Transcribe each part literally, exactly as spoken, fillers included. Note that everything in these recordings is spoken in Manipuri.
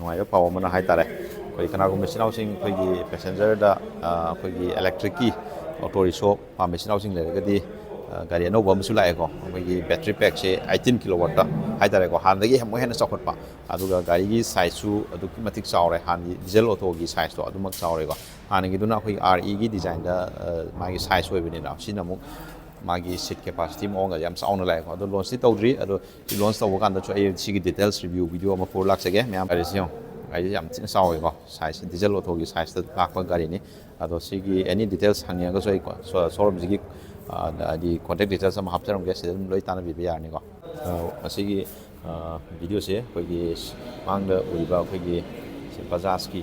ꯅꯨꯡꯉꯥꯏꯕ ꯄꯥꯎ ꯑꯃꯅ ꯍꯥꯏꯇꯥꯔꯦ, ꯑꯩꯈꯣꯏ ꯀꯅꯥꯒꯨꯝꯕ ꯏꯆꯤꯟ ꯏꯅꯥꯎꯁꯤꯡ, ꯑꯩꯈꯣꯏꯒꯤ ꯄꯦꯁꯦꯟꯖꯔꯗ ꯑꯩꯈꯣꯏꯒꯤ ꯏꯂꯦꯛꯇ꯭ꯔꯤꯛꯀꯤ ꯑꯣꯇꯣ ꯔꯤꯛꯁꯣ ꯄꯥꯝꯕ ꯏꯆꯤꯟ ꯏꯅꯥꯎꯁꯤꯡ ꯂꯩꯔꯒꯗꯤ, ꯒꯥꯔꯤ ꯑꯅꯧꯕ ꯑꯃꯁꯨ ꯂꯥꯛꯑꯦꯀꯣ, ꯑꯩꯈꯣꯏꯒꯤ ꯕꯦꯇ꯭ꯔꯤ ꯄꯦꯛꯁꯦ ꯑꯩꯠꯇꯤꯟ ꯀꯤꯂꯣ ꯋꯥꯠꯇ ꯍꯥꯏꯇꯥꯔꯦꯀꯣ, ꯍꯥꯟꯅꯗꯒꯤ ꯑꯃꯨꯛ ꯍꯦꯟꯅ ꯆꯥꯎꯈꯠꯄ, ꯑꯗꯨꯒ ꯒꯥꯔꯤꯒꯤ ꯁꯥꯏꯖꯁꯨ ꯑꯗꯨꯛꯀꯤ ꯃꯇꯤꯛ ꯆꯥꯎꯔꯦ, ꯍꯥꯟꯅꯒꯤ ꯗꯤꯖꯜ ꯑꯣꯇꯣꯒꯤ ꯁꯥꯏꯖꯇꯣ ꯑꯗꯨꯃꯛ ꯆꯥꯎꯔꯦꯀꯣ꯫ ꯍꯥꯟꯅꯒꯤꯗꯨꯅ ꯑꯩꯈꯣꯏꯒꯤ ꯑꯥꯔ ꯏꯒꯤ ꯗꯤꯖꯥꯏꯟꯗ ꯃꯥꯒꯤ ꯁꯥꯏꯖ ꯑꯣꯏꯕꯅꯤꯅ, ꯁꯤꯅ ꯑꯃꯨꯛ ꯃꯥꯒꯤ ꯁꯤꯠ ꯀꯦꯄꯥꯁꯤꯇꯤ ꯃꯑꯣꯡꯒ ꯌꯥꯝ ꯆꯥꯎꯅ ꯂꯥꯛꯑꯦꯀꯣ꯫ ꯑꯗꯣ ꯂꯣꯟꯁꯇꯤ ꯇꯧꯗ꯭ꯔꯤ, ꯑꯗꯣ ꯁꯤ ꯂꯣꯟꯁ ꯇꯧꯕ ꯀꯥꯟꯗꯁꯨ ꯑꯩ ꯁꯤꯒꯤ ꯗꯤꯇꯦꯜꯁ ꯔꯤꯚ꯭ꯌꯨ ꯚꯤꯗꯤꯑꯣ ꯑꯃ ꯄꯨꯔ ꯂꯥꯛꯆꯒꯦ ꯃꯌꯥꯝ꯫ ꯒꯥꯔꯤꯁꯦ ꯌꯦꯡꯉꯣ, ꯒꯥꯔꯤꯁꯦ ꯌꯥꯝ ꯊꯤꯅ ꯆꯥꯎꯋꯦꯀꯣ, ꯁꯥꯏꯖꯁꯦ ꯗꯤꯖꯜ ꯑꯣꯇꯣꯒꯤ ꯁꯥꯏꯖꯇ ꯂꯥꯛꯄ ꯒꯥꯔꯤꯅꯤ꯫ ꯑꯗꯣ ꯁꯤꯒꯤ ꯑꯦꯅꯤ ꯗꯤꯇꯦꯜꯁ ꯍꯪꯅꯤꯡꯉꯒꯁꯨ ꯑꯩ ꯁꯣꯔꯨꯝꯁꯤꯒꯤ ꯍꯥꯏꯗꯤ ꯀꯣꯟꯇꯦꯛ ꯗꯤꯇꯦꯜꯁ ꯑꯃ ꯍꯥꯞꯆꯔꯝꯒꯦ, ꯁꯤꯗ ꯑꯗꯨꯝ ꯂꯣꯏ ꯇꯥꯟꯅꯕꯤꯕ ꯌꯥꯔꯅꯤꯀꯣ꯫ ꯃꯁꯤꯒꯤ ꯚꯤꯗꯤꯑꯣꯁꯦ ꯑꯩꯈꯣꯏꯒꯤ ꯃꯥꯡꯗ ꯎꯔꯤꯕ ꯑꯩꯈꯣꯏꯒꯤ ꯕꯖꯥꯖꯀꯤ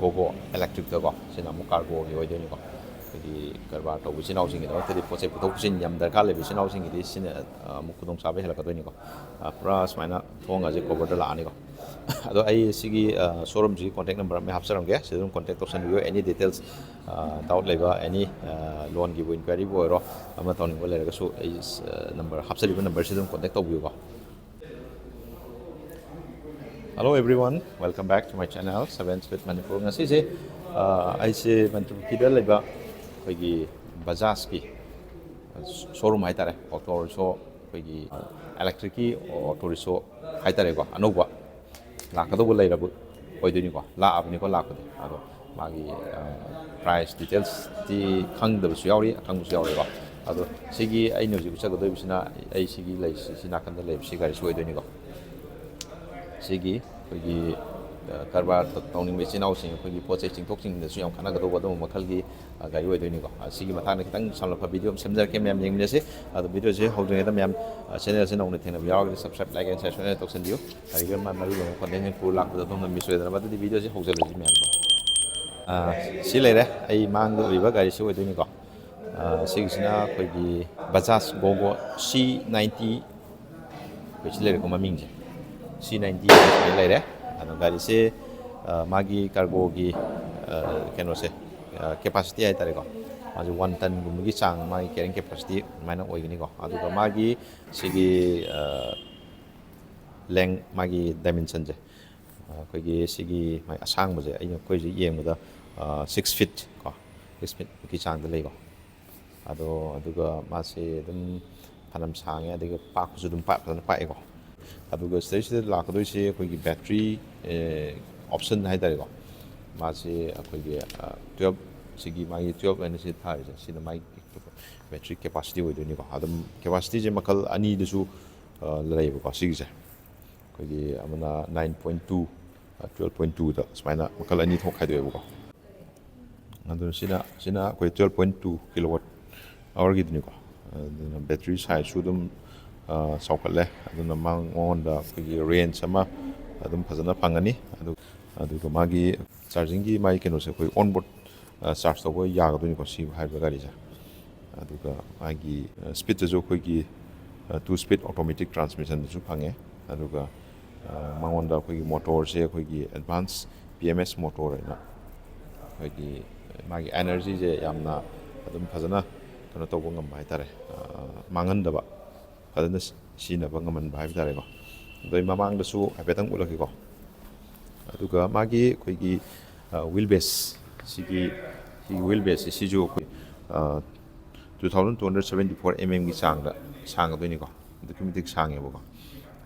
ꯒꯣꯒꯣ ꯏꯂꯦꯛꯇ꯭ꯔꯤꯛꯇꯀꯣ, ꯁꯤꯅ ꯑꯃꯨꯛ ꯀꯥꯔꯒꯣꯒꯤ ꯑꯣꯏꯗꯣꯏꯅꯤꯀꯣ꯫ ꯑꯩꯈꯣꯏꯒꯤ ꯀꯔꯕꯥꯔ ꯇꯧꯕ ꯏꯆꯤꯟ ꯏꯅꯥꯎꯁꯤꯡꯒꯤꯗꯃꯛꯇꯗꯤ, ꯄꯣꯠ ꯆꯩ ꯄꯨꯊꯣꯛ ꯄꯨꯁꯤꯟ ꯌꯥꯝ ꯗꯔꯀꯥꯔ ꯂꯩꯕ ꯏꯆꯤꯟ ꯏꯅꯥꯎꯁꯤꯡꯒꯤꯗꯤ ꯁꯤꯅ ꯑꯃꯨꯛ ꯈꯨꯗꯣꯡꯆꯥꯕ ꯍꯦꯜꯂꯛꯀꯗꯣꯏꯅꯤꯀꯣ꯫ ꯄꯨꯔꯥ ꯁꯨꯃꯥꯏꯅ ꯊꯣꯡꯒꯁꯦ ꯀꯣꯕꯔꯗ ꯂꯥꯛꯑꯅꯤꯀꯣ꯫ ꯑꯗꯣ ꯑꯩ ꯁꯤꯒꯤ ꯁꯣꯔꯨꯝꯁꯤꯒꯤ ꯀꯣꯟꯇꯦꯛ ꯅꯝꯕꯔ ꯑꯃ ꯍꯥꯞꯆꯔꯝꯒꯦ, ꯁꯤꯗ ꯑꯗꯨꯝ ꯀꯣꯟꯇꯦꯛ ꯇꯧꯁꯟꯕꯤꯌꯨ꯫ ꯑꯦꯅꯤ ꯗꯤꯇꯦꯜꯁ ꯗꯥꯎꯠ ꯂꯩꯕ, ꯑꯦꯅꯤ ꯂꯣꯟꯒꯤꯕꯨ ꯏꯟꯀ꯭ꯋꯥꯏꯔꯤꯕꯨ ꯑꯣꯏꯔꯣ, ꯑꯃ ꯇꯧꯅꯤꯡꯕ ꯂꯩꯔꯒꯁꯨ ꯑꯩ ꯅꯝꯕꯔ, ꯍꯥꯞꯆꯔꯤꯕ ꯅꯝꯕꯔꯁꯤꯗ ꯑꯗꯨꯝ contact ꯇꯧꯕꯤꯌꯨꯀꯣ꯫ Hello everyone, welcome back to my channel, Seven Speed Manipur. ꯉꯁꯤꯁꯦ ꯑꯩꯁꯦ ꯃꯟꯇ꯭ꯔꯤꯄꯨꯈ꯭ꯔꯤꯗ ꯂꯩꯕ ꯑꯩꯈꯣꯏꯒꯤ ꯕꯖꯥꯖꯀꯤ ꯁꯣꯔꯨꯝ ꯍꯥꯏꯇꯥꯔꯦ, ꯑꯣꯇꯣ ꯔꯤꯛꯁꯣ, ꯑꯩꯈꯣꯏꯒꯤ ꯏꯂꯦꯛꯇ꯭ꯔꯤꯛꯀꯤ ꯑꯣꯇꯣ ꯔꯤꯛꯁꯣ ꯍꯥꯏꯇꯥꯔꯦꯀꯣ, ꯑꯅꯧꯕ ꯂꯥꯛꯀꯗꯧꯕ ꯂꯩꯔꯕ ꯑꯣꯏꯗꯣꯏꯅꯤꯀꯣ, ꯂꯥꯛꯑꯕꯅꯤꯀꯣ ꯂꯥꯛꯄꯗꯤ꯫ ꯑꯗꯣ ꯃꯥꯒꯤ ꯄ꯭ꯔꯥꯏꯁ ꯗꯤꯇꯦꯜꯁꯇꯤ ꯈꯪꯗꯕꯁꯨ ꯌꯥꯎꯔꯤ, ꯑꯈꯪꯕꯁꯨ ꯌꯥꯎꯔꯤꯀꯣ꯫ ꯑꯗꯣ ꯁꯤꯒꯤ ꯑꯩꯅ ꯍꯧꯖꯤꯛ ꯎꯠꯆꯒꯗꯣꯏꯕꯁꯤꯅ ꯑꯩ ꯁꯤꯒꯤ ꯂꯩꯁꯤ, ꯁꯤ ꯅꯥꯀꯟꯗ ꯂꯩꯕꯁꯤ ꯒꯥꯔꯤꯁꯤ ꯑꯣꯏꯗꯣꯏꯅꯤꯀꯣ꯫ ꯁꯤꯒꯤ ꯑꯩꯈꯣꯏꯒꯤ ꯀꯔꯕꯥꯔ ꯇꯧꯅꯤꯡꯕ ꯏꯆꯤꯟ ꯏꯅꯥꯎꯁꯤꯡ, ꯑꯩꯈꯣꯏꯒꯤ ꯄꯣꯠ ꯆꯩ ꯆꯤꯡꯊꯣꯛ ꯆꯤꯡꯁꯤꯟꯗꯁꯨ ꯌꯥꯝ ꯀꯥꯟꯅꯒꯗꯧꯕ ꯑꯗꯨꯒꯨꯝꯕ ꯃꯈꯜꯒꯤ ꯒꯥꯔꯤ ꯑꯣꯏꯗꯣꯏꯅꯤꯀꯣ꯫ ꯁꯤꯒꯤ ꯃꯇꯥꯡꯗ ꯈꯤꯇꯪ ꯁꯝꯂꯞꯄ ꯚꯤꯗꯤꯑꯣ ꯑꯃ ꯁꯦꯝꯖꯔꯛꯀꯦ, ꯃꯌꯥꯝ ꯌꯦꯡꯃꯤꯟꯅꯁꯤ꯫ ꯑꯗꯣ ꯚꯤꯗꯤꯑꯣꯁꯦ ꯍꯧꯗ꯭ꯔꯤꯉꯩꯗ ꯃꯌꯥꯝ ꯆꯦꯅꯦꯜꯁꯦ ꯅꯧꯅ ꯊꯦꯡꯅꯕ ꯌꯥꯎꯔꯒꯗꯤ ꯁꯕꯁꯀ꯭ꯔꯥꯏꯕ, ꯂꯥꯏꯛ ꯑꯦꯟ ꯁꯦꯌꯔ ꯁꯣꯏꯗꯅ ꯇꯧꯁꯟꯕꯤꯌꯨ꯫ ꯀꯔꯤꯒꯨꯝꯕ ꯃꯔꯨ ꯑꯣꯏꯕ ꯀꯣꯟꯇꯦꯟꯁꯤꯡ ꯄꯨꯔ ꯂꯥꯛꯄꯗ ꯑꯗꯣꯝꯅ ꯃꯤꯁ ꯑꯣꯏꯗꯅꯕ꯫ ꯑꯗꯨꯗꯤ ꯚꯤꯗꯤꯑꯣꯁꯦ ꯍꯧꯖꯔꯁꯤ ꯃꯌꯥꯝ꯫ ꯁꯤ ꯂꯩꯔꯦ, ꯑꯩ ꯃꯥꯡꯗ ꯎꯔꯤꯕ ꯒꯥꯔꯤꯁꯤ ꯑꯣꯏꯗꯣꯏꯅꯤꯀꯣ꯫ ꯁꯤꯒꯤꯁꯤꯅ ꯑꯩꯈꯣꯏꯒꯤ ꯕꯖꯥꯖ ꯒꯣꯒꯣ ꯁꯤ ꯅꯥꯏꯟꯇꯤ, ꯑꯩꯈꯣꯏ ꯁꯤ ꯂꯩꯔꯦꯀꯣ ꯃꯃꯤꯡꯁꯦ, ꯁꯤ ꯅꯥꯏꯟꯇꯤ ꯂꯩꯔꯦ꯫ ꯑꯗꯣ ꯒꯥꯔꯤꯁꯦ ꯃꯥꯒꯤ ꯀꯥꯔꯒꯣꯒꯤ ꯀꯩꯅꯣꯁꯦ, ꯀꯦꯄꯥꯁꯤꯇꯤ ꯍꯥꯏꯇꯥꯔꯦꯀꯣ, ꯃꯥꯁꯦ ꯋꯥꯟ ꯇꯟꯒꯨꯝꯕꯒꯤ ꯆꯥꯡ ꯃꯥꯒꯤ ꯀꯦꯔꯤꯡ ꯀꯦꯄꯥꯁꯤꯇꯤ ꯑꯗꯨꯃꯥꯏꯅ ꯑꯣꯏꯒꯅꯤꯀꯣ꯫ ꯑꯗꯨꯒ ꯃꯥꯒꯤ ꯁꯤꯒꯤ ꯂꯦꯡ, ꯃꯥꯒꯤ ꯗꯥꯏꯃꯦꯟꯁꯟꯁꯦ ꯑꯩꯈꯣꯏꯒꯤ ꯁꯤꯒꯤ ꯃꯥꯏ ꯑꯁꯥꯡꯕꯁꯦ ꯑꯩꯅ ꯑꯩꯈꯣꯏꯁꯦ ꯌꯦꯡꯕꯗ ꯁꯤꯛꯁ ꯐꯤꯠ ꯀꯣ, ꯁꯤꯛꯁ ꯐꯤꯠꯃꯨꯛꯀꯤ ꯆꯥꯡꯗ ꯂꯩꯀꯣ꯫ ꯑꯗꯣ ꯑꯗꯨꯒ ꯃꯥꯁꯦ ꯑꯗꯨꯝ ꯐꯅꯌꯥꯝ ꯁꯥꯡꯉꯦ, ꯑꯗꯒꯤ ꯄꯥꯛꯄꯁꯨ ꯑꯗꯨꯝ ꯄꯥꯛ ꯐꯖꯅ ꯄꯥꯛꯑꯦꯀꯣ꯫ ꯑꯗꯨꯒ ꯁꯤꯗꯩꯁꯤꯗ ꯂꯥꯛꯀꯗꯣꯏꯁꯦ ꯑꯩꯈꯣꯏꯒꯤ ꯕꯦꯇ꯭ꯔꯤ ꯑꯣꯞꯁꯟ ꯍꯥꯏ ꯇꯥꯔꯦꯀꯣ꯫ ꯃꯥꯁꯦ ꯑꯩꯈꯣꯏꯒꯤ ꯇꯨꯌꯦꯜꯞ, ꯁꯤꯒꯤ ꯃꯥꯒꯤ ꯇꯨꯌꯦꯜꯞ ꯍꯥꯏꯅ ꯁꯤ ꯊꯥꯔꯤꯁꯦ, ꯁꯤꯅ ꯃꯥꯒꯤ ꯕꯦꯇ꯭ꯔꯤ ꯀꯦꯄꯥꯁꯤꯇꯤ ꯑꯣꯏꯗꯣꯏꯅꯤꯀꯣ꯫ ꯑꯗꯨꯝ ꯀꯦꯄꯥꯁꯤꯇꯤꯁꯦ ꯃꯈꯜ ꯑꯅꯤꯗꯁꯨ ꯂꯩꯌꯦꯕꯀꯣ꯫ ꯁꯤꯒꯤꯁꯦ ꯑꯩꯈꯣꯏꯒꯤ ꯑꯃꯅ nine point two, twelve point ꯇꯨꯗ ꯁꯨꯃꯥꯏꯅ ꯃꯈꯜ ꯑꯅꯤ ꯊꯣꯛ ꯈꯥꯏꯗꯣꯛꯑꯦꯕꯀꯣ꯫ ꯑꯗꯨ ꯁꯤꯅ, ꯁꯤꯅ ꯑꯩꯈꯣꯏ ꯇꯨꯌꯦꯜꯞ ꯄꯣꯏꯟ ꯇꯨ ꯀꯤꯂꯣꯋꯥꯠ ꯑꯋꯥꯔꯒꯤꯗꯨꯅꯤꯀꯣ꯫ ꯑꯗꯨꯅ ꯕꯦꯇ꯭ꯔꯤ ꯁꯥꯏꯖꯁꯨ ꯑꯗꯨꯝ ꯆꯥꯎꯈꯠꯂꯦ꯫ ꯑꯗꯨꯅ ꯃꯉꯣꯟꯗ ꯑꯩꯈꯣꯏꯒꯤ ꯔꯦꯟꯖ ꯑꯃ ꯑꯗꯨꯝ ꯐꯖꯅ ꯐꯪꯒꯅꯤ꯫ ꯑꯗꯨ, ꯑꯗꯨꯒ ꯃꯥꯒꯤ ꯆꯥꯔꯖꯤꯡꯒꯤ ꯃꯥꯒꯤ ꯀꯩꯅꯣꯁꯦ ꯑꯩꯈꯣꯏ ꯑꯣꯟ ꯕꯣꯔꯗ ꯆꯥꯔꯖ ꯇꯧꯕ ꯌꯥꯒꯗꯣꯏꯅꯤꯀꯣ, ꯁꯤ ꯍꯥꯏꯔꯤꯕ ꯒꯥꯔꯤꯁꯦ꯫ ꯑꯗꯨꯒ ꯃꯥꯒꯤ ꯁ꯭ꯄꯤꯠꯇꯁꯨ ꯑꯩꯈꯣꯏꯒꯤ ꯇꯨ ꯁ꯭ꯄꯤꯠ ꯑꯣꯇꯣꯃꯦꯇꯤꯛ ꯇ꯭ꯔꯥꯟꯁꯃꯤꯁꯟꯗꯁꯨ ꯐꯪꯉꯦ꯫ ꯑꯗꯨꯒ ꯃꯉꯣꯟꯗ ꯑꯩꯈꯣꯏꯒꯤ ꯃꯣꯇꯣꯔꯁꯦ ꯑꯩꯈꯣꯏꯒꯤ ꯑꯦꯗꯚꯥꯟꯁ ꯄꯤ ꯑꯦꯝ ꯑꯦꯁ ꯃꯣꯇꯣꯔ ꯍꯥꯏꯅ ꯑꯩꯈꯣꯏꯒꯤ ꯃꯥꯒꯤ ꯑꯦꯅꯔꯖꯤꯁꯦ ꯌꯥꯝꯅ ꯑꯗꯨꯝ ꯐꯖꯅ ꯀꯩꯅꯣ ꯇꯧꯕ ꯉꯝꯕ ꯍꯥꯏꯇꯥꯔꯦ, ꯃꯥꯡꯍꯟꯗꯕ, ꯐꯖꯅ ꯁꯤꯖꯤꯟꯅꯕ ꯉꯝꯍꯟꯕ ꯍꯥꯏꯕ ꯇꯥꯔꯦꯀꯣ꯫ ꯑꯗꯣ ꯑꯩ ꯃꯃꯥꯡꯗꯁꯨ ꯍꯥꯏꯐꯦꯠꯇꯪ ꯎꯠꯂꯛꯀꯦꯀꯣ꯫ ꯑꯗꯨꯒ ꯃꯥꯒꯤ ꯑꯩꯈꯣꯏꯒꯤ ꯋꯤꯜ ꯕꯦꯁ, ꯁꯤꯒꯤ, ꯁꯤꯒꯤ ꯋꯤꯜ ꯕꯦꯁꯁꯦ ꯁꯤꯁꯨ ꯑꯩꯈꯣꯏ two thousand two hundred seventy four M ꯑꯦꯝꯒꯤ ꯆꯥꯡꯗ ꯁꯥꯡꯒꯗꯣꯏꯅꯤꯀꯣ꯫ ꯑꯗꯨꯛꯀꯤ ꯃꯇꯤꯛ ꯁꯥꯡꯉꯦꯕꯀꯣ꯫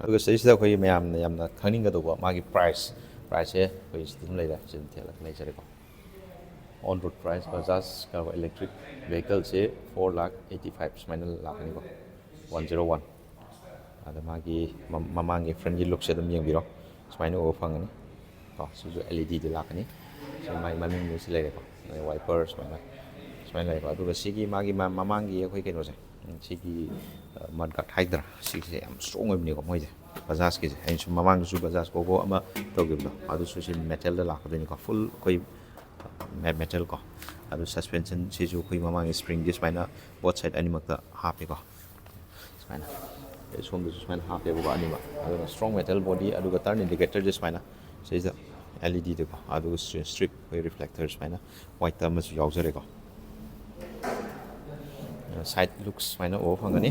ꯑꯗꯨꯒ ꯁꯤꯗꯩꯁꯤꯗ ꯑꯩꯈꯣꯏꯒꯤ ꯃꯌꯥꯝꯅ ꯌꯥꯝꯅ ꯈꯪꯅꯤꯡꯒꯗꯧꯕ ꯃꯥꯒꯤ ꯄ꯭ꯔꯥꯏꯁ, ꯄ꯭ꯔꯥꯏꯁꯁꯦ ꯑꯩꯈꯣꯏ ꯁꯤꯗ ꯑꯗꯨꯝ ꯂꯩꯔꯦ, ꯁꯤꯗ ꯑꯗꯨꯝ ꯊꯦꯠꯂꯒ ꯂꯩꯖꯔꯦꯀꯣ꯫ ꯑꯣꯟ ꯔꯣꯗ ꯄ꯭ꯔꯥꯏꯁ ꯕꯖꯥꯖ ꯀꯥꯔꯕ ꯏꯂꯦꯛꯇ꯭ꯔꯤꯛ ꯚꯦꯍꯤꯀꯜꯁꯦ ꯐꯣꯔ ꯂꯥꯈ ꯑꯩꯠꯇꯤ ꯐꯥꯏꯚ ꯁꯨꯃꯥꯏꯅ ꯂꯥꯛꯀꯅꯤꯀꯣ, ꯋꯥꯟ ꯖꯦꯔꯣ ꯋꯥꯟ꯫ ꯑꯗ ꯃꯥꯒꯤ ꯃꯃꯥꯡꯒꯤ ꯐ꯭ꯔꯟꯒꯤ ꯂꯨꯛꯁꯦ ꯑꯗꯨꯝ ꯌꯦꯡꯕꯤꯔꯣ, ꯁꯨꯃꯥꯏꯅ ꯎꯕ ꯐꯪꯒꯅꯤ ꯀꯣ꯫ ꯁꯤꯁꯨ ꯑꯦꯜ ꯏ ꯗꯤꯗ ꯂꯥꯛꯀꯅꯤ꯫ ꯁꯤ ꯃꯥꯒꯤ ꯃꯅꯤꯡꯗꯁꯨ ꯂꯩꯔꯦꯀꯣ, ꯋꯥꯏꯄꯔ ꯁꯨꯃꯥꯏꯅ, ꯁꯨꯃꯥꯏꯅ ꯂꯩꯔꯦꯀꯣ꯫ ꯑꯗꯨꯒ ꯁꯤꯒꯤ ꯃꯥꯒꯤ ꯃꯃꯥꯡꯒꯤ ꯑꯩꯈꯣꯏ ꯀꯩꯅꯣꯁꯦ, ꯁꯤꯒꯤ ꯃꯗ ꯒꯥꯔꯗ ꯍꯥꯏꯒꯗ꯭ꯔꯥ, ꯁꯤꯒꯤꯁꯦ ꯌꯥꯝ ꯁ꯭ꯇꯔꯣꯡ ꯑꯣꯏꯕꯅꯦꯀꯣ ꯃꯣꯏꯁꯦ, ꯕꯖꯥꯖꯀꯤꯁꯦ꯫ ꯑꯩꯅ ꯁꯨꯝ ꯃꯃꯥꯡꯗꯁꯨ ꯕꯖꯥꯖ ꯄꯣꯒꯣ ꯑꯃ ꯇꯧꯈꯤꯕꯗꯣ, ꯑꯗꯨꯁꯨ ꯁꯤ ꯃꯦꯇꯦꯜꯗ ꯂꯥꯛꯀꯗꯣꯏꯅꯤꯀꯣ, ꯐꯨꯜ ꯑꯩꯈꯣꯏ ꯃꯦꯇꯦꯜ ꯀꯣ꯫ ꯑꯗꯨ ꯁꯁꯄꯦꯟꯁꯟꯁꯤꯁꯨ ꯑꯩꯈꯣꯏ ꯃꯃꯥꯡꯒꯤ ꯁ꯭ꯄ꯭ꯔꯤꯡꯗꯤ ꯁꯨꯃꯥꯏꯅ ꯕꯣꯠ ꯁꯥꯏꯗ ꯑꯅꯤꯃꯛꯇ ꯍꯥꯞꯄꯤꯀꯣ꯫ ꯁꯨꯃꯥꯏꯅ ꯁꯣꯝꯗꯁꯨ ꯁꯨꯃꯥꯏꯅ ꯍꯥꯞꯄꯦꯕꯀꯣ ꯑꯅꯤꯃꯛ꯫ ꯑꯗꯨꯅ ꯁ꯭ꯇꯔꯣꯡ ꯃꯦꯇꯦꯜ ꯕꯣꯗꯤ, ꯑꯗꯨꯒ ꯇꯔꯟ ꯏꯟꯗꯤꯀꯦꯇꯔꯁꯦ ꯁꯨꯃꯥꯏꯅ ꯁꯤꯗ ꯑꯦꯜ ꯏ ꯗꯤꯗꯀꯣ, ꯑꯗꯨꯒ ꯁ꯭ꯇꯔꯤꯞ ꯑꯩꯈꯣꯏ ꯔꯤꯐ꯭ꯂꯦꯛꯇꯔ ꯁꯨꯃꯥꯏꯅ ꯋꯥꯏꯠꯇ ꯑꯃꯁꯨ ꯌꯥꯎꯖꯔꯦꯀꯣ꯫ ꯁꯥꯏꯠ ꯂꯨꯛꯁ ꯁꯨꯃꯥꯏꯅ ꯎꯕ ꯐꯪꯒꯅꯤ꯫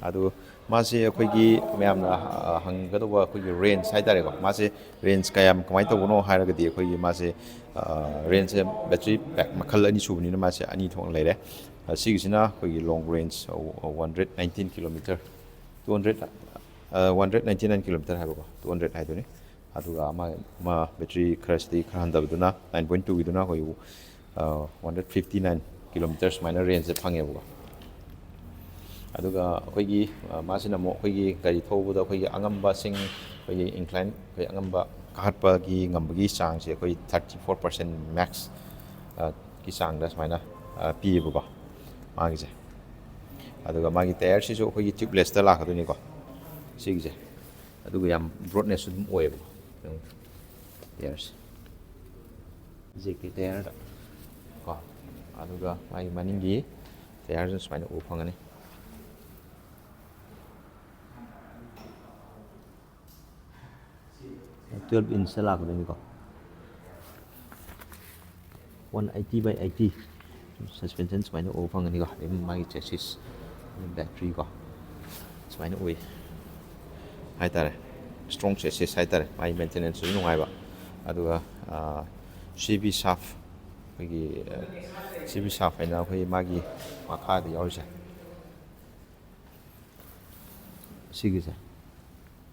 ꯑꯗꯨ ꯃꯥꯁꯦ ꯑꯩꯈꯣꯏꯒꯤ ꯃꯌꯥꯝꯅ ꯑ, ꯍꯪꯒꯗꯧꯕ ꯑꯩꯈꯣꯏꯒꯤ ꯔꯦꯟꯖ ꯍꯥꯏꯇꯥꯔꯦꯀꯣ, ꯃꯥꯁꯦ ꯔꯦꯟꯖ ꯀꯌꯥꯝ ꯀꯃꯥꯏꯅ ꯇꯧꯕꯅꯣ ꯍꯥꯏꯔꯒꯗꯤ, ꯑꯩꯈꯣꯏꯒꯤ ꯃꯥꯁꯦ ꯔꯦꯟꯖꯁꯦ ꯕꯦꯇ꯭ꯔꯤ ꯄꯦꯛ ꯃꯈꯜ ꯑꯅꯤ ꯁꯨꯕꯅꯤꯅ ꯃꯥꯁꯦ ꯑꯅꯤ ꯊꯣꯛꯅ ꯂꯩꯔꯦ꯫ ꯑ, ꯁꯤꯒꯤꯁꯤꯅ ꯑꯩꯈꯣꯏꯒꯤ long range one hundred nineteen kilometre, two hundred, one hundred ninety nine kilometre ꯍꯥꯏꯕꯀꯣ, ꯇꯨ ꯍꯟꯗ꯭ꯔꯦꯠ ꯍꯥꯏꯗꯨꯅꯤ꯫ ꯑꯗꯨꯒ ꯑꯃ, ꯑꯃ ꯕꯦꯇ꯭ꯔꯤ ꯈꯔꯁꯤꯗꯤ ꯈꯔ ꯍꯟꯊꯕꯗꯨꯅ, ꯅꯥꯏꯟ ꯄꯣꯏꯟ ꯇꯨꯒꯤꯗꯨꯅ ꯑꯩꯈꯣꯏ one hundred fifty nine kilometre ꯁꯨꯃꯥꯏꯅ ꯔꯦꯟꯖꯁꯦ ꯐꯪꯉꯦꯕꯀꯣ꯫ ꯑꯗꯨꯒ ꯑꯩꯈꯣꯏꯒꯤ, ꯑ, ꯃꯥꯁꯤꯅ ꯑꯃꯨꯛ ꯑꯩꯈꯣꯏꯒꯤ ꯒꯥꯔꯤ ꯊꯧꯕꯗ ꯑꯩꯈꯣꯏꯒꯤ ꯑꯉꯝꯕꯁꯤꯡ, ꯑꯩꯈꯣꯏꯒꯤ ꯏꯟꯀ꯭ꯂꯥꯏꯟ, ꯑꯩꯈꯣꯏ ꯑꯉꯝꯕ ꯀꯥꯈꯠꯄꯒꯤ ꯉꯝꯕꯒꯤ ꯆꯥꯡꯁꯦ ꯑꯩꯈꯣꯏ ꯊꯥꯔꯇꯤ ꯐꯣꯔ ꯄꯥꯔꯁꯦꯟ ꯃꯦꯛꯁ, ꯑ, ꯒꯤ ꯆꯥꯡꯗ ꯁꯨꯃꯥꯏꯅ, ꯑ, ꯄꯤꯌꯦꯕꯀꯣ ꯃꯥꯒꯤꯁꯦ꯫ ꯑꯗꯨꯒ ꯃꯥꯒꯤ ꯇꯌꯔꯁꯤꯁꯨ ꯑꯩꯈꯣꯏꯒꯤ ꯇ꯭ꯌꯨꯕꯂꯦꯁꯇ ꯂꯥꯛꯀꯗꯣꯏꯅꯤꯀꯣ ꯁꯤꯒꯤꯁꯦ꯫ ꯑꯗꯨꯒ ꯌꯥꯝ ꯕ꯭ꯔꯣꯗꯅꯦꯁꯁꯨ ꯑꯗꯨꯝ ꯑꯣꯏꯌꯦꯕꯀꯣ꯫ ꯇꯌꯔꯁꯦ꯫ ꯖꯦꯛꯀꯤ ꯇꯌꯔꯗ ꯀꯣ꯫ ꯑꯗꯨꯒ ꯃꯥꯒꯤ ꯃꯅꯤꯡꯒꯤ ꯇꯌꯔꯁꯨ ꯁꯨꯃꯥꯏꯅ ꯎꯕ ꯐꯪꯒꯅꯤ꯫ ꯇ꯭ꯋꯦꯜꯐ ꯏꯟꯁꯇ ꯂꯥꯛꯀꯗꯣꯏꯅꯤꯀꯣ꯫ ꯋꯥꯟ ꯑꯩꯠꯇꯤ ꯕꯥꯏ ꯑꯩꯠꯇꯤ ꯁꯁꯄꯦꯟꯁꯟ ꯁꯨꯃꯥꯏꯅ ꯎꯕ ꯐꯪꯒꯅꯤꯀꯣ꯫ ꯑꯗꯩ ꯃꯥꯒꯤ ꯆꯦꯁꯤꯁ, ꯕꯦꯇ꯭ꯔꯤ ꯀꯣ, ꯁꯨꯃꯥꯏꯅ ꯎꯏ ꯍꯥꯏꯇꯥꯔꯦ꯫ ꯁ꯭ꯇꯔꯣꯡ ꯆꯦꯁꯤꯁ ꯍꯥꯏꯇꯥꯔꯦ꯫ ꯃꯥꯒꯤ ꯃꯦꯟꯇꯦꯅꯦꯟꯁꯁꯨ ꯅꯨꯡꯉꯥꯏꯕ꯫ ꯑꯗꯨꯒ ꯁꯤ ꯕꯤ ꯁꯥꯐ, ꯑꯩꯈꯣꯏꯒꯤ ꯁꯤ ꯕꯤ ꯁꯥꯐ ꯍꯥꯏꯅ ꯑꯩꯈꯣꯏꯒꯤ ꯃꯥꯒꯤ ꯃꯈꯥꯗ ꯌꯥꯎꯔꯤꯁꯦ, ꯁꯤꯒꯤꯁꯦ,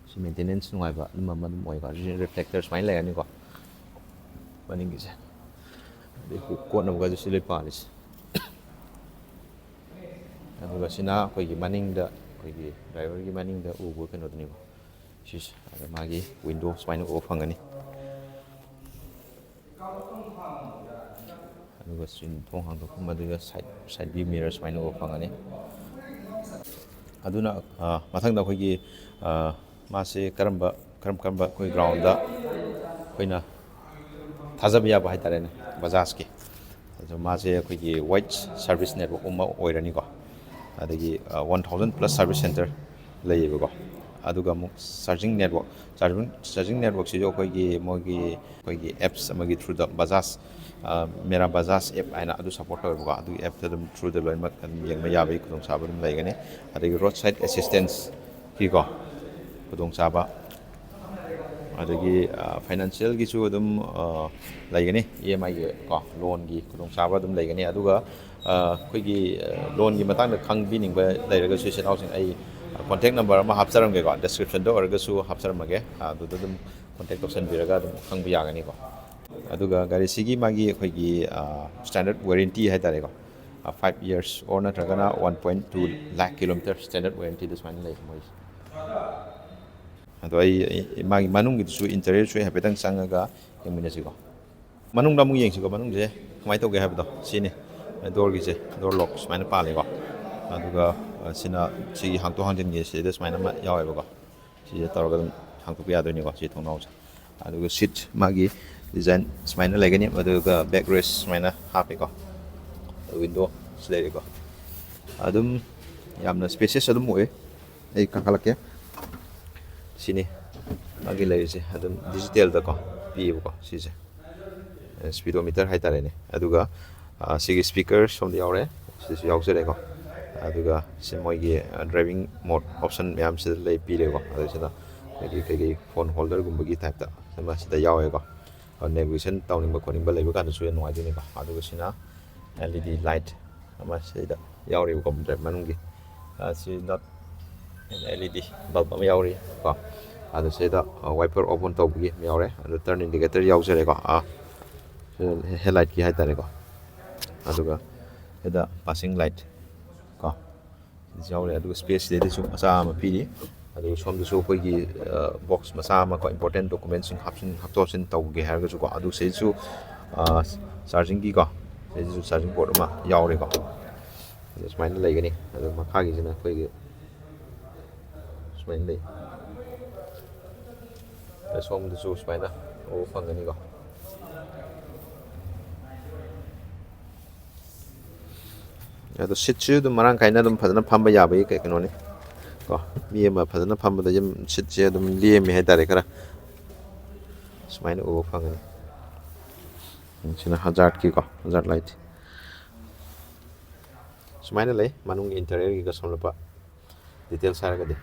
ꯁꯤ ꯃꯦꯟꯇꯦꯅꯦꯟꯁ ꯅꯨꯡꯉꯥꯏꯕ ꯑꯗꯨꯝꯕ ꯑꯃ ꯑꯗꯨꯝ ꯑꯣꯏꯀꯣ꯫ ꯁꯤ ꯔꯤꯐ꯭ꯂꯦꯛꯇꯔ ꯁꯨꯃꯥꯏꯅ ꯂꯩꯔꯅꯤꯀꯣ ꯃꯅꯤꯡꯒꯤꯁꯦ꯫ ꯑꯗꯩ ꯍꯨꯛ ꯀꯣꯠꯅꯕꯒꯁꯨ ꯁꯤ ꯂꯣꯏ ꯄꯥꯜꯂꯤꯁꯦ꯫ ꯑꯗꯨꯒ ꯁꯤꯅ ꯑꯩꯈꯣꯏꯒꯤ ꯃꯅꯤꯡꯗ, ꯑꯩꯈꯣꯏꯒꯤ ꯗ꯭ꯔꯥꯏꯚꯔꯒꯤ ꯃꯅꯤꯡꯗ ꯎꯕ ꯀꯩꯅꯣꯗꯨꯅꯦꯕ ꯁꯤꯁꯦ꯫ ꯑꯗ ꯃꯥꯒꯤ ꯋꯤꯟꯗꯣ ꯁꯨꯃꯥꯏꯅ ꯎꯕ ꯐꯪꯒꯅꯤ꯫ ꯑꯗꯨꯒ ꯁꯤꯡ ꯊꯣꯡ ꯍꯥꯡꯗꯣꯛꯐꯝ, ꯑꯗꯨꯒ ꯁꯥꯏꯠ, ꯁꯥꯏꯠ ꯚ꯭ꯌꯨ ꯃꯤꯔꯔ ꯁꯨꯃꯥꯏꯅ ꯎꯕ ꯐꯪꯒꯅꯤ꯫ ꯑꯗꯨꯅ, ꯑ, ꯃꯊꯪꯗ ꯑꯩꯈꯣꯏꯒꯤ, ꯑ, ꯃꯥꯁꯦ ꯀꯔꯝꯕ, ꯀꯔꯝ ꯀꯔꯝꯕ ꯑꯩꯈꯣꯏ ꯒ꯭ꯔꯥꯎꯟꯗ ꯑꯩꯈꯣꯏꯅ ꯊꯥꯖꯕ ꯌꯥꯕ ꯍꯥꯏꯇꯥꯔꯦꯅꯦ, ꯕꯖꯥꯖꯀꯤ꯫ ꯑꯗꯣ ꯃꯥꯁꯦ ꯑꯩꯈꯣꯏꯒꯤ ꯋꯥꯏꯗ ꯁꯥꯔꯚꯤꯁ ꯅꯦꯠꯋꯥꯔꯛ ꯑꯃ ꯑꯣꯏꯔꯅꯤꯀꯣ꯫ ꯑꯗꯒꯤ, ꯑ, one thousand plus service centre ꯂꯩꯌꯦꯕꯀꯣ꯫ ꯑꯗꯨꯒ ꯑꯃꯨꯛ ꯆꯥꯔꯖꯤꯡ ꯅꯦꯠꯋꯥꯛ, ꯆꯥꯔꯖꯤꯡ ꯆꯥꯔꯖꯤꯡ ꯅꯦꯠꯋꯥꯛꯁꯤꯁꯨ ꯑꯩꯈꯣꯏꯒꯤ ꯃꯣꯏꯒꯤ ꯑꯩꯈꯣꯏꯒꯤ ꯑꯦꯞꯁ ꯑꯃꯒꯤ ꯊ꯭ꯔꯨꯗ ꯕꯖꯥꯖ, ꯃꯦꯔꯥ ꯕꯖꯥꯖ ꯑꯦꯞ ꯍꯥꯏꯅ ꯑꯗꯨ ꯁꯞꯄꯣꯔꯠ ꯇꯧꯋꯦꯕꯀꯣ꯫ ꯑꯗꯨꯒꯤ ꯑꯦꯞꯇ ꯑꯗꯨꯝ ꯊ꯭ꯔꯨꯗ ꯂꯣꯏꯅꯃꯛ ꯑꯗꯨꯝ ꯌꯦꯡꯕ ꯌꯥꯕꯒꯤ ꯈꯨꯗꯣꯡꯆꯥꯕ ꯑꯗꯨꯝ ꯂꯩꯒꯅꯤ꯫ ꯑꯗꯒꯤ ꯔꯣꯗ ꯁꯥꯏꯠ ꯑꯦꯁꯤꯁꯇꯦꯟꯁꯀꯤꯀꯣ ꯈꯨꯗꯣꯡꯆꯥꯕ, ꯑꯗꯒꯤ ꯐꯥꯏꯅꯥꯟꯁꯤꯌꯦꯜꯒꯤꯁꯨ ꯑꯗꯨꯝ ꯂꯩꯒꯅꯤ, ꯏ ꯑꯦꯝ ꯑꯥꯏꯒꯤ ꯀꯣ ꯂꯣꯟꯒꯤ ꯈꯨꯗꯣꯡꯆꯥꯕ ꯑꯗꯨꯝ ꯂꯩꯒꯅꯤ꯫ ꯑꯗꯨꯒ ꯑꯩꯈꯣꯏꯒꯤ ꯂꯣꯟꯒꯤ ꯃꯇꯥꯡꯗ ꯈꯪꯕꯤꯅꯤꯡꯕ ꯂꯩꯔꯒꯁꯨ ꯏꯆꯤꯟ ꯏꯅꯥꯎꯁꯤꯡ, ꯑꯩ ꯀꯣꯟꯇꯦꯛ ꯅꯝꯕꯔ ꯑꯃ ꯍꯥꯞꯆꯔꯝꯒꯦꯀꯣ, ꯗꯤꯁꯀ꯭ꯔꯤꯞꯁꯟꯗ ꯑꯣꯏꯔꯒꯁꯨ ꯍꯥꯞꯆꯔꯝꯃꯒꯦ, ꯑꯗꯨꯗ ꯑꯗꯨꯝ ꯀꯣꯟꯇꯦꯛ ꯇꯧꯁꯟꯕꯤꯔꯒ ꯑꯗꯨꯝ ꯈꯪꯕ ꯌꯥꯒꯅꯤꯀꯣ꯫ ꯑꯗꯨꯒ ꯒꯥꯔꯤꯁꯤꯒꯤ ꯃꯥꯒꯤ ꯑꯩꯈꯣꯏꯒꯤ ꯁ꯭ꯇꯦꯟꯗꯔꯠ ꯋꯥꯔꯦꯟꯇꯤ ꯍꯥꯏꯇꯥꯔꯦꯀꯣ, five years or ꯅꯠꯇ꯭ꯔꯒꯅ one point two lakh kilometer standard warrantyꯗ ꯁꯨꯃꯥꯏꯅ ꯂꯩ ꯃꯣꯏꯁꯦ꯫ ꯑꯗꯣ ꯑꯩ ꯑꯩ ꯃꯥꯒꯤ ꯃꯅꯨꯡꯒꯤꯗꯨꯁꯨ ꯏꯟꯇꯔꯤꯌꯔꯁꯨ ꯑꯩ ꯍꯥꯏꯐꯦꯠꯇꯪ ꯆꯪꯉꯒ ꯌꯦꯡꯃꯤꯟꯅꯁꯤꯀꯣ꯫ ꯃꯅꯨꯡꯗ ꯑꯃꯨꯛ ꯌꯦꯡꯁꯤꯀꯣ, ꯃꯅꯨꯡꯁꯦ ꯀꯃꯥꯏꯅ ꯇꯧꯒꯦ ꯍꯥꯏꯕꯗꯣ꯫ ꯁꯤꯅꯤ ꯗꯣꯔꯒꯤꯁꯦ, ꯗꯣꯔ ꯂꯣꯛ ꯁꯨꯃꯥꯏꯅ ꯄꯥꯜꯂꯤꯀꯣ꯫ ꯑꯗꯨꯒ ꯁꯤꯅ ꯁꯤꯒꯤ ꯍꯥꯡꯇꯣꯛ ꯍꯥꯡꯖꯤꯟꯒꯤ ꯁꯤꯗ ꯁꯨꯃꯥꯏꯅ ꯑꯃ ꯌꯥꯎꯋꯦꯕꯀꯣ꯫ ꯁꯤꯁꯦ ꯇꯧꯔꯒ ꯑꯗꯨꯝ ꯍꯥꯡꯗꯣꯛꯄ ꯌꯥꯗꯣꯏꯅꯤꯀꯣ, ꯁꯤ ꯊꯣꯡꯅꯥꯎꯁꯦ꯫ ꯑꯗꯨꯒ ꯁꯤꯠ ꯃꯥꯒꯤ ꯗꯤꯖꯥꯏꯟ ꯁꯨꯃꯥꯏꯅ ꯂꯩꯒꯅꯤ, ꯑꯗꯨꯒ ꯕꯦꯛ ꯔꯦꯁ ꯁꯨꯃꯥꯏꯅ ꯍꯥꯞꯄꯦꯀꯣ꯫ ꯋꯤꯟꯗꯣ ꯁꯤ ꯂꯩꯔꯦꯀꯣ꯫ ꯑꯗꯨꯝ ꯌꯥꯝꯅ ꯁ꯭ꯄꯦꯁꯤꯌꯁ ꯑꯗꯨꯝ ꯑꯣꯏ꯫ ꯑꯩ ꯀꯥꯈꯠꯂꯛꯀꯦ꯫ ꯁꯤꯅꯤ ꯃꯥꯒꯤ ꯂꯩꯔꯤꯁꯦ, ꯑꯗꯨꯝ ꯗꯤꯖꯤꯇꯦꯜꯗꯀꯣ ꯄꯤꯌꯦꯕꯀꯣ ꯁꯤꯁꯦ꯫ ꯁ꯭ꯄꯤꯗꯣꯃꯤꯇꯔ ꯍꯥꯏꯇꯥꯔꯦꯅꯦ꯫ ꯑꯗꯨꯒ ꯁꯤꯒꯤ ꯁ꯭ꯄꯤꯀꯔ ꯁꯣꯝꯗ ꯌꯥꯎꯔꯦ, ꯁꯤꯗꯁꯨ ꯌꯥꯎꯖꯔꯦꯀꯣ꯫ ꯑꯗꯨꯒ ꯁꯤ ꯃꯣꯏꯒꯤ ꯗ꯭ꯔꯥꯏꯚꯤꯡ ꯃꯣꯠ ꯑꯣꯞꯁꯟ ꯃꯌꯥꯝꯁꯤꯗ ꯂꯩ ꯄꯤꯔꯦꯀꯣ꯫ ꯑꯗꯨꯁꯤꯅ ꯑꯩꯈꯣꯏꯒꯤ ꯀꯩꯀꯩ ꯐꯣꯟ ꯍꯣꯜꯗꯔꯒꯨꯝꯕꯒꯤ ꯇꯥꯏꯞꯇ ꯑꯃ ꯁꯤꯗ ꯌꯥꯎꯋꯦꯀꯣ꯫ ꯅꯦꯚꯤꯒꯦꯁꯟ ꯇꯧꯅꯤꯡꯕ ꯈꯣꯠꯅꯤꯡꯕ ꯂꯩꯕ ꯀꯥꯟꯗꯁꯨ ꯌꯥꯝ ꯅꯨꯡꯉꯥꯏꯗꯣꯏꯅꯤꯀꯣ꯫ ꯑꯗꯨꯒ ꯁꯤꯅ ꯑꯦꯜ ꯏ ꯗꯤ ꯂꯥꯏꯠ ꯑꯃ ꯁꯤꯗ ꯌꯥꯎꯔꯤꯕꯀꯣ, ꯃꯅꯨꯡꯒꯤ꯫ ꯁꯤ ꯅꯣꯠ ꯑꯦꯜ ꯏ ꯗꯤ ꯕꯜꯕ ꯑꯃ ꯌꯥꯎꯔꯤ ꯀꯣ꯫ ꯑꯗꯨ ꯁꯤꯗ ꯋꯥꯏꯄꯔ ꯑꯣꯄꯟ ꯇꯧꯕꯒꯤ ꯑꯃ ꯌꯥꯎꯔꯦ꯫ ꯑꯗꯨ ꯇꯔꯟ ꯏꯟꯗꯤꯀꯦꯇꯔ ꯌꯥꯎꯖꯔꯦꯀꯣ꯫ ꯍꯦꯗꯂꯥꯏꯠꯀꯤ ꯍꯥꯏꯇꯥꯔꯦꯀꯣ꯫ ꯑꯗꯨꯒ ꯁꯤꯗ ꯄꯥꯁꯤꯡ ꯂꯥꯏꯠ ꯀꯣ, ꯁꯤꯗꯁꯨ ꯌꯥꯎꯔꯦ꯫ ꯑꯗꯨꯒ ꯁ꯭ꯄꯦꯁꯁꯤꯗꯩꯗꯁꯨ ꯃꯆꯥ ꯑꯃ ꯄꯤꯔꯤ꯫ ꯑꯗꯨꯒ ꯁꯣꯝꯗꯁꯨ ꯑꯩꯈꯣꯏꯒꯤ ꯕꯣꯛꯁ ꯃꯆꯥ ꯑꯃ ꯀꯣ, ꯏꯝꯄꯣꯔꯇꯦꯟ ꯗꯣꯀꯨꯃꯦꯟꯁꯤꯡ ꯍꯥꯞꯆꯤꯟ ꯍꯥꯞꯇꯣꯛ ꯍꯥꯞꯆꯤꯟ ꯇꯧꯒꯦ ꯍꯥꯏꯔꯒꯁꯨꯀꯣ꯫ ꯑꯗꯨ ꯁꯤꯗꯁꯨ ꯆꯥꯔꯖꯤꯡꯒꯤꯀꯣ, ꯁꯤꯗꯁꯨ ꯆꯥꯔꯖꯤꯡ ꯄꯣꯔꯠ ꯑꯃ ꯌꯥꯎꯔꯦꯀꯣ꯫ ꯑꯗꯨ ꯁꯨꯃꯥꯏꯅ ꯂꯩꯒꯅꯤ꯫ ꯑꯗꯨ ꯃꯈꯥꯒꯤꯁꯤꯅ ꯑꯩꯈꯣꯏꯒꯤ ꯁꯨꯃꯥꯏꯅ ꯂꯩ꯫ ꯑꯗ ꯁꯣꯝꯗꯁꯨ ꯁꯨꯃꯥꯏꯅ ꯎꯕ ꯐꯪꯒꯅꯤꯀꯣ꯫ ꯑꯗꯣ ꯁꯤꯠꯁꯨ ꯑꯗꯨꯝ ꯃꯔꯥꯡ ꯀꯥꯏꯅ ꯑꯗꯨꯝ ꯐꯖꯅ ꯐꯝꯕ ꯌꯥꯕꯒꯤ ꯀꯩ ꯀꯩꯅꯣꯅꯤ꯫ ꯀꯣ, ꯃꯤ ꯑꯃ ꯐꯖꯅ ꯐꯝꯕꯗ ꯌꯨꯝ ꯁꯤꯠꯁꯦ ꯑꯗꯨꯝ ꯂꯦꯝꯃꯦ ꯍꯥꯏꯇꯥꯔꯦ, ꯈꯔ ꯁꯨꯃꯥꯏꯅ ꯎꯕ ꯐꯪꯒꯅꯤ꯫ ꯁꯤꯅ ꯍꯖꯥꯔꯠꯀꯤꯀꯣ, ꯍꯖꯥꯔꯠ ꯂꯥꯏꯠ꯫ ꯁꯨꯃꯥꯏꯅ ꯂꯩ ꯃꯅꯨꯡꯒꯤ ꯏꯟꯇꯔꯤꯌꯔꯒꯤꯒ ꯁꯣꯝꯂꯞꯄ ꯗꯤꯇꯦꯜꯁ ꯍꯥꯏꯔꯒꯗꯤ꯫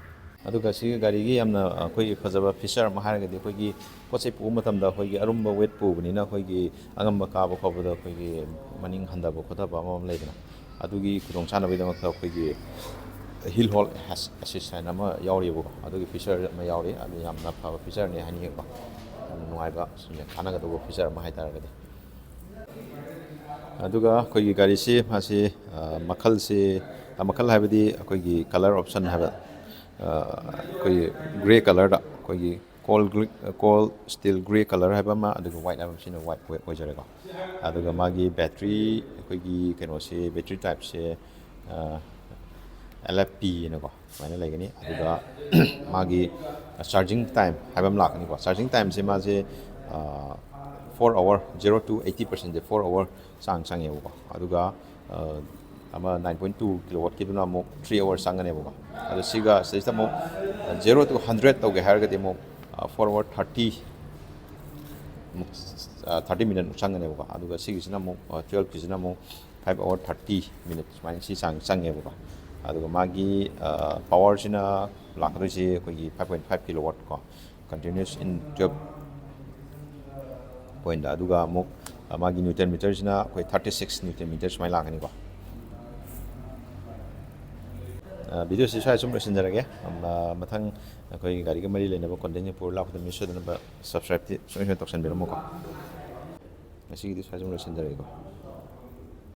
ꯑꯗꯨꯒ ꯁꯤꯒꯤ ꯒꯥꯔꯤꯒꯤ ꯌꯥꯝꯅ ꯑꯩꯈꯣꯏꯒꯤ ꯐꯖꯕ ꯐꯤꯆꯔ ꯑꯃ ꯍꯥꯏꯔꯒꯗꯤ, ꯑꯩꯈꯣꯏꯒꯤ ꯄꯣꯠ ꯆꯩ ꯄꯨꯕ ꯃꯇꯝꯗ ꯑꯩꯈꯣꯏꯒꯤ ꯑꯔꯨꯝꯕ ꯋꯦꯠ ꯄꯨꯕꯅꯤꯅ, ꯑꯩꯈꯣꯏꯒꯤ ꯑꯉꯝꯕ ꯀꯥꯕ ꯈꯣꯠꯄꯗ ꯑꯩꯈꯣꯏꯒꯤ ꯃꯅꯤꯡ ꯍꯟꯊꯕ ꯈꯣꯠꯊꯕ ꯑꯃ ꯑꯃ ꯂꯩꯗꯅ, ꯑꯗꯨꯒꯤ ꯈꯨꯗꯣꯡꯆꯥꯅꯕꯒꯤꯗꯃꯛꯇ ꯑꯩꯈꯣꯏꯒꯤ ꯍꯤꯜ ꯍꯣꯜ ꯑꯦꯁꯤꯁ ꯍꯥꯏꯅ ꯑꯃ ꯌꯥꯎꯔꯤꯕꯀꯣ, ꯑꯗꯨꯒꯤ ꯐꯤꯆꯔ ꯑꯃ ꯌꯥꯎꯔꯤ꯫ ꯑꯗꯨ ꯌꯥꯝꯅ ꯐꯕ ꯐꯤꯆꯔꯅꯤ ꯍꯥꯏꯅꯤꯡꯉꯤꯀꯣ, ꯌꯥꯝꯅ ꯅꯨꯡꯉꯥꯏꯕ, ꯁꯤꯅ ꯀꯥꯟꯅꯒꯗꯧꯕ ꯐꯤꯆꯔ ꯑꯃ ꯍꯥꯏꯇꯥꯔꯒꯗꯤ꯫ ꯑꯗꯨꯒ ꯑꯩꯈꯣꯏꯒꯤ ꯒꯥꯔꯤꯁꯤ, ꯃꯥꯁꯤ, ꯑ, ꯃꯈꯜꯁꯤ, ꯑ, ꯃꯈꯜ ꯍꯥꯏꯕꯗꯤ ꯑꯩꯈꯣꯏꯒꯤ ꯀꯂꯔ ꯑꯣꯞꯁꯟ ꯍꯥꯏꯕ, ꯑ, ꯑꯩꯈꯣꯏꯒꯤ ꯒ꯭ꯔꯦ ꯀꯂꯔꯗ, ꯑꯩꯈꯣꯏꯒꯤ ꯀꯣꯜ ꯒ꯭ꯔꯤ-, ꯀꯣꯜ ꯁ꯭ꯇꯤꯜ ꯒ꯭ꯔꯦ ꯀꯂꯔ ꯍꯥꯏꯕ ꯑꯃ, ꯑꯗꯨꯒ ꯋꯥꯏꯠ ꯍꯥꯏꯕ ꯑꯃꯁꯤꯅ ꯋꯥꯏꯠ ꯑꯣꯏ-, ꯑꯣꯏꯖꯔꯦꯀꯣ꯫ ꯑꯗꯨꯒ ꯃꯥꯒꯤ ꯕꯦꯇ꯭ꯔꯤ, ꯑꯩꯈꯣꯏꯒꯤ ꯀꯩꯅꯣꯁꯦ, ꯕꯦꯇ꯭ꯔꯤ ꯇꯥꯏꯞꯁꯦ, ꯑ, ꯑꯦꯜ ꯑꯦꯐ ꯄꯤ ꯍꯥꯏꯅꯀꯣ, ꯁꯨꯃꯥꯏꯅ ꯂꯩꯒꯅꯤ꯫ ꯑꯗꯨꯒ ꯃꯥꯒꯤ ꯆꯥꯔꯖꯤꯡ ꯇꯥꯏꯝ ꯍꯥꯏꯕ ꯑꯃ ꯂꯥꯛꯀꯅꯤꯀꯣ꯫ ꯆꯥꯔꯖꯤꯡ ꯇꯥꯏꯝꯁꯦ ꯃꯥꯁꯦ, ꯑ, four hour, zero to eighty percent say four hour ꯆꯥꯡ ꯆꯪꯉꯦꯕꯀꯣ꯫ ꯑꯗꯨꯒ, ꯑ, ꯑꯃ nine point two kilowatt ꯀꯤꯗꯨꯅ ꯑꯃꯨꯛ three hour ꯆꯪꯒꯅꯦꯕꯀꯣ꯫ ꯑꯗꯣ ꯁꯤꯒ ꯁꯤꯗꯩꯁꯤꯗ ꯑꯃꯨꯛ zero to hundred ꯇꯧꯒꯦ ꯍꯥꯏꯔꯒꯗꯤ ꯑꯃꯨꯛ, ꯑ, four hour thirty ꯃꯨꯛ, ꯑ, thirty minute ꯃꯨꯛ ꯆꯪꯒꯅꯦꯕꯀꯣ꯫ ꯑꯗꯨꯒ ꯁꯤꯒꯤꯁꯤꯅ ꯑꯃꯨꯛ, ꯑ, twelve ꯀꯤꯁꯤꯅ ꯑꯃꯨꯛ five hour thirty minute ꯁꯨꯃꯥꯏꯅ ꯁꯤ ꯆꯥꯡ ꯆꯪꯉꯦꯕꯀꯣ꯫ ꯑꯗꯨꯒ ꯃꯥꯒꯤ, ꯑ, ꯄꯋꯥꯔꯁꯤꯅ ꯂꯥꯛꯀꯗꯣꯏꯁꯤ ꯑꯩꯈꯣꯏꯒꯤ five point five kilowatt ꯀꯣ, continuous in twelve point꯫ ꯑꯗꯨꯒ ꯑꯃꯨꯛ, ꯑ, ꯃꯥꯒꯤ ꯅ꯭ꯌꯨꯇꯟ ꯃꯤꯇꯔꯁꯤꯅ ꯑꯩꯈꯣꯏ thirty six ꯅ꯭ꯌꯨꯇꯟ ꯃꯤꯇꯔ ꯁꯨꯃꯥꯏꯅ ꯂꯥꯛꯀꯅꯤꯀꯣ꯫ ꯑ, ꯚꯤꯗꯤꯑꯣꯁꯤ ꯁ꯭ꯋꯥꯏ ꯁꯨꯝ ꯂꯣꯏꯁꯤꯟꯖꯔꯒꯦ꯫ ꯑ, ꯃꯊꯪ ꯑꯩꯈꯣꯏ ꯒꯥꯔꯤꯒ ꯃꯔꯤ ꯂꯩꯅꯕ ꯀꯣꯟꯇꯦꯟꯁꯤꯡ ꯄꯨꯔ ꯂꯥꯛꯄꯗ ꯃꯤꯁ ꯑꯣꯏꯗꯅꯕ ꯁꯕꯁꯀ꯭ꯔꯥꯏꯕꯇꯤ ꯁꯣꯏꯗꯅ ꯇꯧꯁꯟꯕꯤꯔꯝꯃꯨꯀꯣ꯫ ꯉꯁꯤꯒꯤꯗꯤ ꯁ꯭ꯋꯥꯏ ꯁꯨꯝ ꯂꯣꯏꯁꯤꯟꯖꯔꯒꯦꯀꯣ꯫